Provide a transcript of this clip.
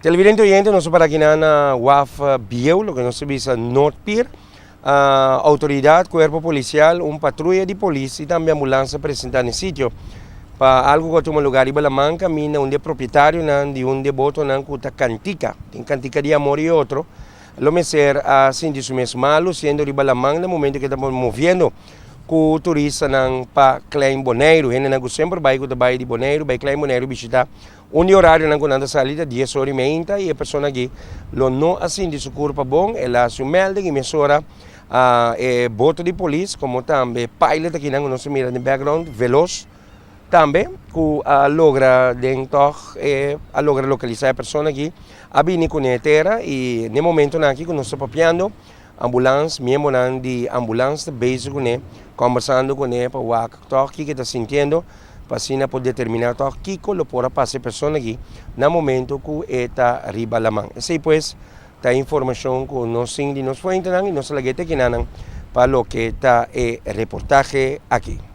Televidente oyente, nos ta para aki na waf bieu, loke nos ta bisa Noordpier. Autoridad, cuerpo policial, un patruya di polis y tambe ambulans a presenta na e sitio pa algo cu a tuma lugar riba laman caminda un di e propietarionan di un di e botonan cu ta Cantica, tin Cantica di Amor y otro, lo mester a sinti su mes malu siendo riba laman na momento cu e ta moviendo cu turistanan pa Klein Boneiru. Hendenan cu semper bay cu ta bay di Boneiru bay Klein Boneiru bishita. Un di orarionan ku nan ta sali ta dies ora i meinta i e persona aki lo no a sinti su kurpa bon, el a hasi un melding i mesora e boto di polis komo tambe pilot akinan ku nos ta mira den background velos tambe ku a logra den tòg e a logra lokalisá e persona aki a bini kuné tera i n'e momentonan aki ku nos ta papiando ambulans miembronan di ambulans ta bezig kuné kòmbersando kuné pa wak tòg kiko e ta sintiendo. Pa asina por determiná tòg kiko lo por a pasa e persona aki na momento ku e ta riba laman. Esei pues ta e informashon ku nos tin di nos fuentenan i nos ta lag'é te kinanan pa loke ta e reportahe aki.